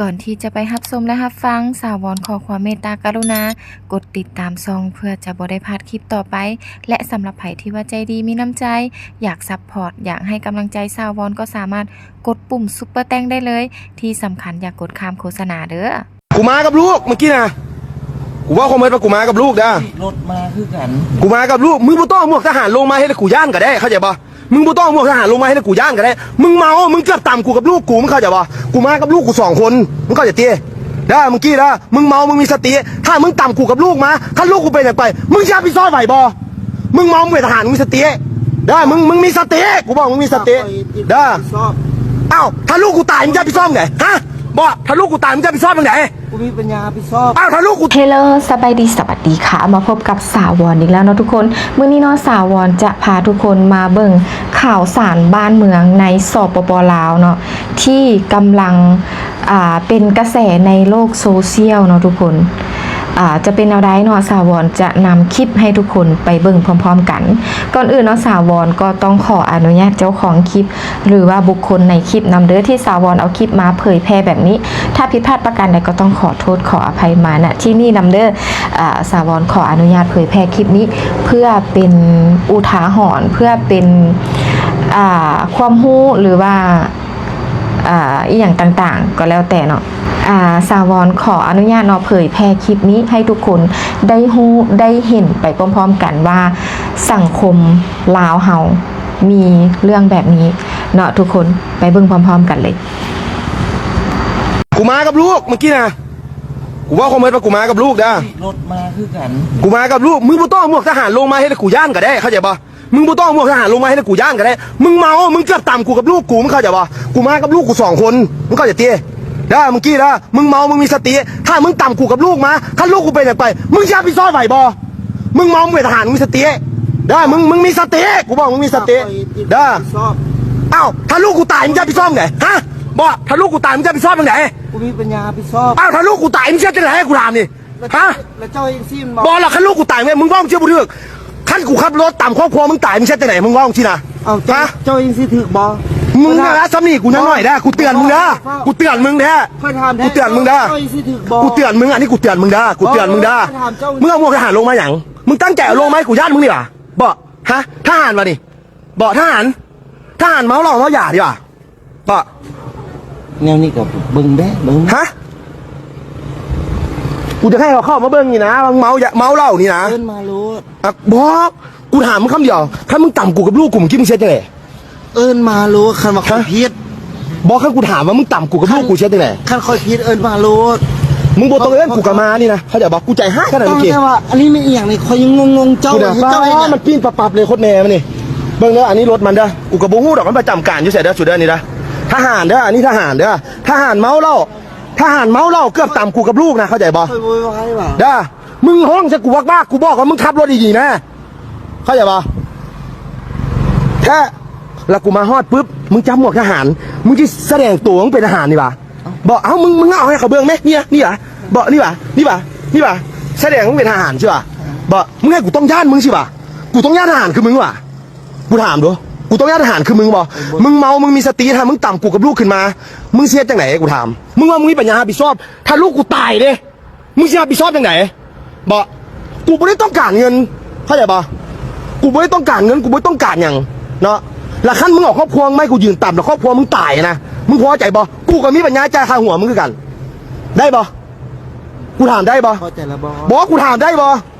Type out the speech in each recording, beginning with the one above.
ກ່ອນທີ່ຈະໄປຮັບຊົມ ແລະ ຮັບຟັງ, ສາວອນຂໍຄວາມເມດຕາກະລຸນາກົດຕິດຕາມຊ່ອງ ເພື່ອຈະບໍ່ໄດ້ພາດຄລິບຕໍ່ໄປ ແລະ ສຳລັບໃຜທີ່ວ່າໃຈດີມີນ້ຳໃຈ ຢາກຊັບພອດ ຢາກໃຫ້ກຳລັງໃຈສາວອນ ກໍສາມາດກົດປຸ່ມຊຸບເປີແຕັງໄດ້ເລີຍ. ທີ່ສຳຄັນຢ່າກົດຂ້າມໂຄສະນາເດີ້. ກູມາກັບລູກມື້ກີ້ນະ ກູເວົ້າຄວາມໝາຍວ່າກູມາກັບລູກເດີ້. ລົດມາຄືກັນ ກູມາກັບລູກ. ມຶງບໍ່ຕ້ອງເອົາໝວກທະຫານລົງມາເຮັດໃຫ້ກູຢ້ານກໍໄດ້ ເຂົ້າໃຈບໍ່? ມຶງບໍ່ຕ້ອງເອົາໝວກທະຫານລົງມາເຮັດໃຫ້ກູຢ້ານກໍໄດ້. ມຶງເມົາ ມຶງເກືອບຕຳກູກັບລູກກູ ມຶງເຂົ້າໃຈບໍ່? ກູມາກັບລູກກູສອງຄົນ ມຶງເຂົ້າໃຈຕິ? ເດີ້ ມື້ກີ້ເດີ້ ມຶງເມົາ ມຶງມີສະຕິ. ຖ້າມຶງຕຳກູກັບລູກມາ ຄັນລູກກູເປັນຫຍັງໄປ ມຶງຊິຮັບຜິດຊອບໄຫວບໍ່? ມຶງເມົາ ມຶງເປັນທະຫານ ມຶງມີສະຕິເດີ້. ມຶງ ມຶງມີສະຕິ ກູບອກ ມຶງມີສະຕິເດີ້. ອ້າວ ຖ້າລູກກູຕາຍ ມຶງຈະຮັບຜິດຊອບຈັ່ງໃດ? ຮະ? ບອກ ຖ້າລູກກູຕາຍ ມຶງຈະຮັບຜິດຊອບຈັ່ງໃດ? ກູມີປັນຍາຮັບຜິດຊອບ. ອ້າວ ຖ້າລູກກູ ເຮລໂລ ສະບາຍດີ ສະຫວັດດີຄ່ະ ມາພົບກັບສາວອນອີກແລ້ວເນາະທຸກຄົນ. ມື້ນີ້ເນາະ ສາວອນຈະພາທຸກຄົນມາເບິ່ງຂ່າວສານບ້ານເມືອງໃນ ສປປ ລາວເນາະ ທີ່ກຳລັງ ອ່າ ເປັນກະແສໃນໂລກໂຊຊຽວເນາະທຸກຄົນ. ອ່າ ຈະເປັນແນວໃດເນາະ ສາວອນຈະນຳຄລິບໃຫ້ທຸກຄົນໄປເບິ່ງພ້ອມໆກັນ. ກ່ອນອື່ນເນາະ ສາວອນກໍຕ້ອງຂໍອະນຸຍາດເຈົ້າຂອງຄລິບ ຫຼືວ່າບຸກຄົນໃນຄລິບນຳເດີ້ ທີ່ສາວອນເອົາຄລິບມາເຜີຍແຜ່ແບບນີ້. ຖ້າຜິດພາດປະການໃດກໍຕ້ອງຂໍໂທດຂໍອະໄພມາ ນະ ທີ່ນີ້ນຳເດີ້. ອ່າ ສາວອນຂໍອະນຸຍາດເຜີຍແຜ່ຄລິບນີ້ ເພື່ອເປັນອຸທາຫອນ ເພື່ອເປັນ ອ່າ ຄວາມຮູ້ ຫຼືວ່າ ອ່າ ອີ່ຫຍັງຕ່າງໆກໍແລ້ວແຕ່ເນາະ. ອ່າ ສາວອນຂໍອະນຸຍາດເນາະ ເຜີຍແຜ່ຄລິບນີ້ໃຫ້ທຸກຄົນໄດ້ຮູ້ໄດ້ເຫັນໄປພ້ອມໆກັນວ່າ ສັງຄົມລາວເຮົາມີເລື່ອງແບບນີ້ເນາະທຸກຄົນ. ໄປເບິ່ງພ້ອມໆກັນເລີຍ. ກູມາກັບລູກມື້ກີ້ນະ ກູເວົ້າຄວາມໝາຍວ່າກູມາກັບລູກເດີ້. ລົດມາຄືກັນ ກູມາກັບລູກ. ມຶງບໍ່ຕ້ອງເອົາໝວກທະຫານລົງມາເຮັດໃຫ້ກູຢ້ານກໍໄດ້ ເຂົ້າໃຈບໍ່? ມຶງບໍ່ຕ້ອງເອົາໝວກທະຫານລົງມາເຮັດໃຫ້ກູຢ້ານກໍໄດ້. ມຶງເມົາ ມຶງເກືອບຕຳກູກັບລູກກູ ມຶງເຂົ້າໃຈບໍ່? ກູມາກັບລູກກູສອງຄົນ ມຶງເຂົ້າໃຈຕິ? ເດີ້ ມື້ກີ້ເດີ້ ມຶງເມົາ ມຶງມີສະຕິ. ຖ້າມຶງຕຳກູກັບລູກມາ ຄັນລູກກູເປັນຫຍັງໄປ ມຶງຊິຮັບຜິດຊອບໄຫວບໍ່? ມຶງເມົາ ມຶງເປັນທະຫານ ມີສະຕິເດີ້. ມຶງ ມຶງມີສະຕິ ກູບອກ ມຶງມີສະຕິເດີ້. ອ້າວ ຖ້າລູກກູຕາຍ ມຶງຈະຮັບຜິດຊອບຈັ່ງໃດ? ຮະ? ບອກ ຖ້າລູກກູຕາຍ ມຶງຈະຮັບຜິດຊອບຈັ່ງໃດ? ກູມີປັນຍາຮັບຜິດຊອບ. ອ້າວ ຖ້າລູກກູຕາຍ ມຶງຊິເຮັດຈັ່ງໃດ ໃຫ້ກູຖາມນີ້? ຮະ? ແລ້ວເຈົ້າເຮັດຈັ່ງຊີ້ແມ່ນບໍ່? ບໍ່ ລະຄັນລູກກູຕາຍ ມຶງເວົ້າຈັ່ງຊີ້ບໍ່ຖືກ. ຄັນກູຂັບລົດຕຳຄອບຄົວມຶງຕາຍ ມຶງຊິເຮັດຈັ່ງໃດ? ມຶງເວົ້າຈັ່ງຊີ້ນະ. ເອົ້າ ຮະ? ເຈົ້າເຮັດຈັ່ງຊີ້ຖືກບໍ່? ມຶງນະ ສ່ຳນີ້ກູຍັງໜ້ອຍເດີ້ ກູເຕືອນມຶງເດີ້. ກູເຕືອນມຶງແທ້ ກູເຕືອນມຶງເດີ້. ເຈົ້າເຮັດຈັ່ງຊີ້ຖືກບໍ່? ກູເຕືອນມຶງ ອັນນີ້ກູເຕືອນມຶງເດີ້ ກູເຕືອນມຶງເດີ້. ມຶງເອົາໝວກທະຫານລົງມາຫຍັງ? ມຶງຕັ້ງໃຈເອົາລົງມາໃຫ້ກູຢ້ານມຶງນີ້ຫວາ? ບໍ່ ຮະ? ທະຫານຫວານີ້? ບໍ່ ທະຫານ ທະຫານເມົາເຫຼົ້າເມົາຢານີ້ຫວາ? ປະ ແນວນີ້ກໍເບິ່ງແດ່ ເບິ່ງ ຮະ? ກູຈະໃຫ້ເຂົາເຂົ້າມາເບິ່ງນີ້ນະ ວ່າເມົາຢາ ເມົາເຫຼົ້ານີ້ນະ. ເອີ້ນມາໂລດ. ອ່ະ ບໍ່ ກູຖາມມຶງຄຳດຽວ ຄັນມຶງຕຳກູກັບລູກກູມື້ກີ້ ມຶງຊິເຮັດຈັ່ງໃດ? ເອີ້ນມາໂລດ ຄັນວ່າຂ້ອຍ ຮະ? ຜິດ. ບໍ່ ຄັນກູຖາມວ່າມຶງຕຳກູກັບລູກ ຄັນ ກູຊິເຮັດຈັ່ງໃດ? ຄັນຂ້ອຍຜິດ ເອີ້ນມາໂລດ. ມຶງບໍ່ຕ້ອງເອີ້ນ ກູກໍມານີ້ນະ ເຂົ້າໃຈບໍ່? ກູໃຈຮ້າຍຂະໜາດນີ້. ແຕ່ວ່າອັນນີ້ແມ່ນອີ່ຫຍັງນີ້? ܚອຍຍັງງົງໆ ເຈົ້າ ເຈົ້າເຮັດຫຍັງ? ມັນປີ້ນປັບໆເລີຍ ໂຄດແມ່ມັນນີ້. ເບິ່ງເດີ້ ອັນນີ້ລົດມັນເດີ້ ກູກໍບໍ່ຮູ້ດອກ ມັນປະຈຳການຢູ່ໃສເດີ້ ສູເດີ້ ນີ້ເດີ້. ທະຫານເດີ້ ອັນນີ້ທະຫານເດີ້ ທະຫານເມົາເຫຼົ້າ ທະຫານເມົາເຫຼົ້າເກືອບຕຳກູກັບລູກນະ ເຂົ້າໃຈບໍ່? ເດີ້ ມຶງຮ້ອງໃສ່ກູວາກໆ ກູບອກວ່າມຶງຂັບລົດດີໆນະ ເຂົ້າໃຈບໍ່? ແທ້ ລະກູມາຮອດປຶບ ມຶງຈັບໝວກທະຫານ ມຶງຊິສະແດງໂຕວ່າມຶງເປັນທະຫານນີ້ຫວາ? ບໍ່ ເອົ້າ ມຶງ ມຶງເອົາໃຫ້ເຂົາເບິ່ງແມ ນີ້ຫວາ? ນີ້ຫວາ? ບໍ່ ນີ້ຫວາ? ນີ້ຫວາ? ນີ້ຫວາ? ສະແດງວ່າມຶງເປັນທະຫານຊິຫວາ? ບໍ່ ມຶງໃຫ້ກູຕ້ອງຢ້ານມຶງຊິຫວາ? ກູຕ້ອງຢ້ານທະຫານຄືມຶງຫວາ? ກູຖາມດູ ກູຕ້ອງຢ້ານທະຫານຄືມຶງບໍ່? ມຶງເມົາ ມຶງມີສະຕິ ຖ້າມຶງຕຳກູກັບລູກຂຶ້ນມາ ມຶງຊິເຮັດຈັ່ງໃດ? ກູຖາມ ມຶງວ່າມຶງມີປັນຍາຮັບຜິດຊອບ ຖ້າລູກກູຕາຍເດ້ ມຶງຊິຮັບຜິດຊອບຈັ່ງໃດ? ບໍ່ ກູບໍ່ໄດ້ຕ້ອງການເງິນ ເຂົ້າໃຈບໍ່? ກູບໍ່ໄດ້ຕ້ອງການເງິນ ກູບໍ່ໄດ້ຕ້ອງການຫຍັງເນາະ. ລະຄັນມຶງເອົາຄອບຄົວມາໃຫ້ກູຢືນຕຳ ລະຄອບຄົວມຶງຕາຍນະ ມຶງພໍໃຈບໍ່? ກູກໍມີປັນຍາຈ່າຍຄ່າຫົວມຶງຄືກັນ ໄດ້ບໍ່? ກູຖາມໄດ້ບໍ່? ພໍໃຈລະບໍ່? ບໍ່ ກູຖາມໄດ້ບໍ່?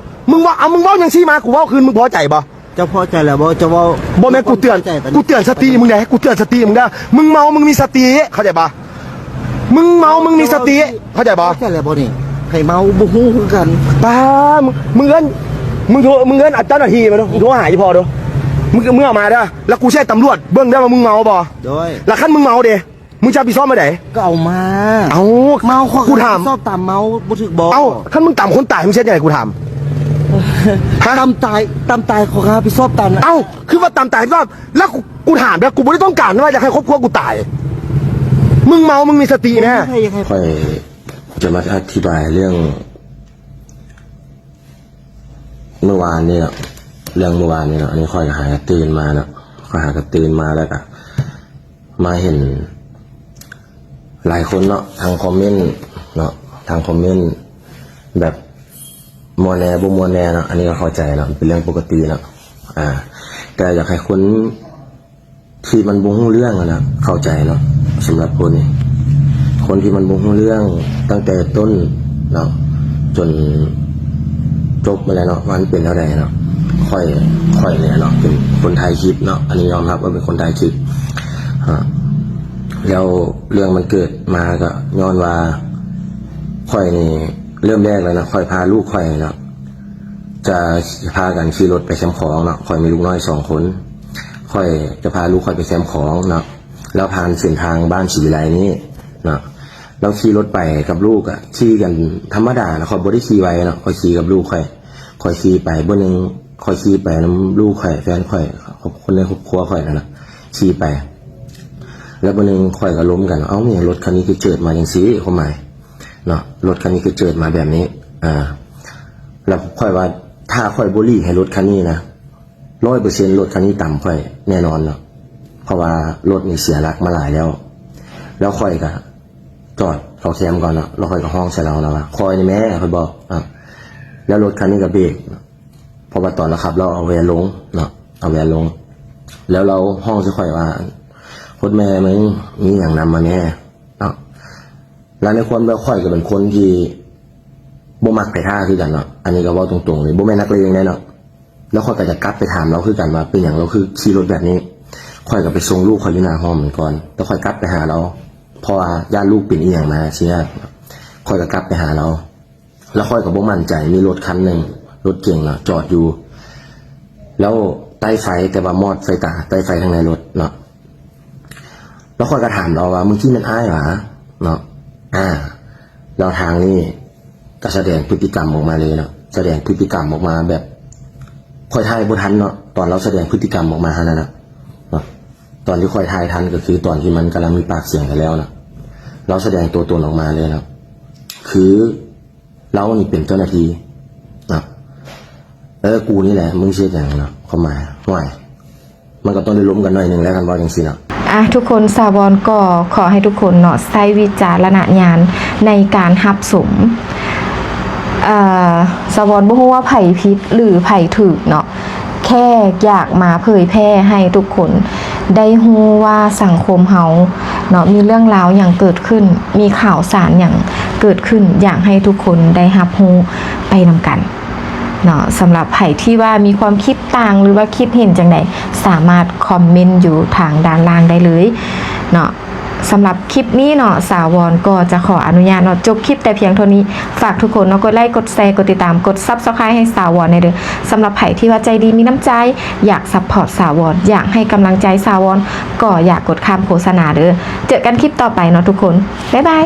ມຶງເວົ້າ ເອົາ ມຶງເວົ້າຈັ່ງຊີ້ມາ ກູເວົ້າຄືນ ມຶງພໍໃຈບໍ່? ເຈົ້າພໍໃຈແລ້ວບໍ່? ເຈົ້າເວົ້າ ບໍ່ແມ່ນ ກູເຕືອນ ກູເຕືອນສະຕິມຶງເດ້ ກູເຕືອນສະຕິມຶງເດີ້. ມຶງເມົາ ມຶງມີສະຕິ ເຂົ້າໃຈບໍ່? ມຶງເມົາ ມຶງມີສະຕິ ເຈົ້າເວົ້າ ເຂົ້າໃຈບໍ່? ເຈົ້າເວົ້າແລ້ວບໍ່ນີ້? ໃຜເມົາບໍ່ຮູ້ຄືກັນ. ປ້າ ມຶງ ມຶງເອີ້ນ ມຶງໂທ ມຶງເອີ້ນເຈົ້າໜ້າທີ່ມາດູ ໂທຫາອີ່ພໍ່ດູ ມຶງ ມຶງເອົາມາເດີ້ ລະກູຊິໃຫ້ຕຳຫຼວດເບິ່ງເດີ້ວ່າມຶງເມົາບໍ່? ໂດຍ ລະຄັນມຶງເມົາເດ້ ມຶງຈະຮັບຜິດຊອບແນວໃດ? ກໍເອົາມາ ເອົ້າ ເມົາ ຂ້ອຍ ກູຖາມ ຮັບຜິດຊອບຕາມເມົາບໍ່ຖືກບໍ່? ເອົ້າ ຄັນມຶງຕຳຄົນຕາຍ ມຶງຊິເຮັດຈັ່ງໃດ? ກູຖາມ ຮະ? ຕຳຕາຍ ຕຳຕາຍ ຂ້ອຍກໍຮັບຜິດຊອບຕາມ ເອົ້າ ຄືວ່າຕຳຕາຍ ເອົ້າ ລະກູ ກູຖາມເດີ້ ກູບໍ່ໄດ້ຕ້ອງການວ່າຢາກໃຫ້ຄອບຄົວກູຕາຍ. ມຶງເມົາ ມຶງມີສະຕິແນ່. ຂ້ອຍຈະມາອະທິບາຍເລື່ອງມື້ວານນີ້ເນາະ ເລື່ອງມື້ວານນີ້ເນາະ. ອັນນີ້ຂ້ອຍກໍຫາກະຕື່ນມາເນາະ ຂ້ອຍຫາກະຕື່ນມາ ແລ້ວກະມາເຫັນ ຫຼາຍຄົນເນາະ ທາງຄອມເມັນເນາະ ທາງຄອມເມັນແບບມ່ວນແດ່ບໍ່ມ່ວນແດ່ເນາະ ອັນນີ້ກໍເຂົ້າໃຈເນາະ ເປັນເລື່ອງປົກກະຕິເນາະ ອ່າ ແຕ່ຢາກໃຫ້ຄົນທີ່ມັນບໍ່ຮູ້ເລື່ອງຫັ້ນນະເຂົ້າໃຈເນາະ ສຳລັບຄົນນີ້ ຄົນທີ່ມັນບໍ່ຮູ້ເລື່ອງຕັ້ງແຕ່ຕົ້ນເນາະ ຈົນຈົບມາແລ້ວເນາະ ວ່າມັນເປັນແນວໃດເນາະ ຂ້ອຍ ຂ້ອຍນີ້ເນາະ ເປັນຄົນຖ່າຍຄລິບເນາະ ອັນນີ້ຍອມຮັບວ່າເປັນຄົນຖ່າຍຄລິບ ຮະ ແລ້ວເລື່ອງມັນເກີດມາກໍຍ້ອນວ່າ ຂ້ອຍນີ້ເລີ່ມແລກເລີຍເນາະ ຂ້ອຍພາລູກຂ້ອຍເນາະ ຈະພາກັນຂີ່ລົດໄປແຄມຂອງເນາະ ຂ້ອຍມີລູກນ້ອຍສອງຄົນ ຂ້ອຍຈະພາລູກຂ້ອຍໄປແຄມຂອງເນາະ ແລ້ວຜ່ານເສັ້ນທາງບ້ານສີວິໄລນີ້ເນາະ ແລ້ວຂີ່ລົດໄປກັບລູກອະ ຂີ່ກັນທຳມະດາເນາະ ຂ້ອຍບໍ່ໄດ້ຂີ່ໄວເນາະ ຂ້ອຍຂີ່ກັບລູກຂ້ອຍ ຂ້ອຍຂີ່ໄປ ມື້ໜຶ່ງຂ້ອຍຂີ່ໄປນຳລູກຂ້ອຍ ແຟນຂ້ອຍ ຄົນໃນຄອບຄົວຂ້ອຍນັ້ນນະ ຂີ່ໄປ ແລ້ວມື້ໜຶ່ງຂ້ອຍກໍລົມກັນ ເອົ້າ ແມ່ນ ລົດຄັນນີ້ຄືເຈີດມາຈັ່ງຊີ້ ຄວາມໝາຍເນາະ ລົດຄັນນີ້ຄືເຈີດມາແບບນີ້ ອ່າ ແລ້ວຂ້ອຍວ່າ ຖ້າຂ້ອຍບໍ່ຫຼີກໃຫ້ລົດຄັນນີ້ນະ ຮ້ອຍເປີເຊັນລົດຄັນນີ້ຕຳຂ້ອຍແນ່ນອນເນາະ ເພາະວ່າລົດນີ້ເສຍຫຼັກມາຫຼາຍແລ້ວ ແລ້ວຂ້ອຍກໍຈອດເຂົ້າແຄມກ່ອນເນາະ ແລ້ວຂ້ອຍກໍຮ້ອງໃສ່ລາວນະວ່າ ຄ່ອຍນີ້ແມ້ ຂ້ອຍບອກເນາະ ແລ້ວລົດຄັນນີ້ກໍເບຣກ ເພາະວ່າຕອນລາວຂັບລາວເອົາແວ່ນລົງເນາະ ເອົາແວ່ນລົງ ແລ້ວລາວຮ້ອງໃສ່ຂ້ອຍວ່າ ໂຄດແມ່ມຶງ ມີຫຍັງນຳມາແນ່ເນາະ ແລ້ວໃນຄວາມແບບຂ້ອຍກໍເປັນຄົນທີ່ບໍ່ມັກໃຜທ່າຄືກັນເນາະ ອັນນີ້ກໍເວົ້າຕົງໆເລີຍ ບໍ່ແມ່ນນັກເລງເດ້ເນາະ ແລ້ວຂ້ອຍກໍຈະກັບໄປຖາມລາວຄືກັນວ່າ ເປັນຫຍັງລາວຄືຂີ່ລົດແບບນີ້ ຂ້ອຍກໍໄປສົ່ງລູກຂ້ອຍຢູ່ໜ້າຫໍມັນກ່ອນ ແລ້ວຂ້ອຍກັບໄປຫາລາວ ເພາະວ່າຢ້ານລູກເປັນອີ່ຫຍັງມາຊີ້ນະ ຂ້ອຍກໍກັບໄປຫາລາວ ແລ້ວຂ້ອຍກໍບໍ່ໝັ້ນໃຈ ມີລົດຄັນໜຶ່ງ ລົດເກັງເນາະ ຈອດຢູ່ ແລ້ວໃຕ້ໄຟ ແຕ່ວ່າມອດໄຟຕາ ໃຕ້ໄຟທາງໃນລົດເນາະ ແລ້ວຂ້ອຍກໍຖາມລາວວ່າ ມຶງຂີ່ແມ່ນອ້າຍຫວາເນາະ ອ່າ ແລ້ວທາງນີ້ກໍສະແດງພຶດຕິກຳອອກມາເລີຍເນາະ ສະແດງພຶດຕິກຳອອກມາແບບ ຂ້ອຍຖ່າຍບໍ່ທັນເນາະ ຕອນລາວສະແດງພຶດຕິກຳອອກມາຫັ້ນນະ ເນາະ ຕອນທີ່ຂ້ອຍຖ່າຍທັນກໍຄືຕອນທີ່ມັນກຳລັງມີປາກສຽງກັນແລ້ວນະ ລາວສະແດງຕົວຕົນອອກມາເລີຍເນາະ ຄື ລາວນີ້ເປັນເຈົ້າໜ້າທີ່ເນາະ ເອີ ກູນີ້ແຫຼະ ມຶງຊິເຮັດຫຍັງເນາະ ຄວາມໝາຍ ຫ້ວຍ ມັນກໍຕ້ອງໄດ້ລົມກັນໜ້ອຍໜຶ່ງແຫຼະ ຄັນເວົ້າຈັ່ງຊີ້ເນາະ. ອ່ະ ທຸກຄົນ ສາວອນກໍຂໍໃຫ້ທຸກຄົນເນາະ ໃຊ້ວິຈາລະນະຍານໃນການຮັບຊົມ ເອີ ສາວອນບໍ່ຮູ້ວ່າໃຜຜິດ ຫຼື ໃຜຖືກເນາະ ແຄ່ຢາກມາເຜີຍແຜ່ໃຫ້ທຸກຄົນໄດ້ຮູ້ວ່າສັງຄົມເຮົາເນາະ ມີເລື່ອງລາວຫຍັງເກີດຂຶ້ນ ມີຂ່າວສານຫຍັງເກີດຂຶ້ນ ຢາກໃຫ້ທຸກຄົນໄດ້ຮັບຮູ້ໄປນຳກັນເນາະ. ສຳລັບໃຜທີ່ວ່າມີຄວາມຄິດຕ່າງ ຫຼືວ່າຄິດເຫັນຈັ່ງໃດ ສາມາດຄອມເມັນຢູ່ທາງດ້ານລ່າງໄດ້ເລີຍເນາະ. ສຳລັບຄລິບນີ້ເນາະ ສາວອນກໍຈະຂໍອະນຸຍາດເນາະ ຈົບຄລິບແຕ່ພຽງເທົ່ານີ້. ຝາກທຸກຄົນເນາະ ກົດໄລ ກົດແຊ ກົດຕິດຕາມ ກົດ Subscribe ໃຫ້ສາວອນແດ່ເດີ້. ສຳລັບໃຜທີ່ວ່າໃຈດີມີນ້ຳໃຈ ຢາກ support ສາວອນ ຢາກໃຫ້ກຳລັງໃຈສາວອນ ກໍຢ່າກົດຂ້າມໂຄສະນາເດີ້. ເຈີກັນຄລິບຕໍ່ໄປເນາະທຸກຄົນ. ບາຍບາຍ.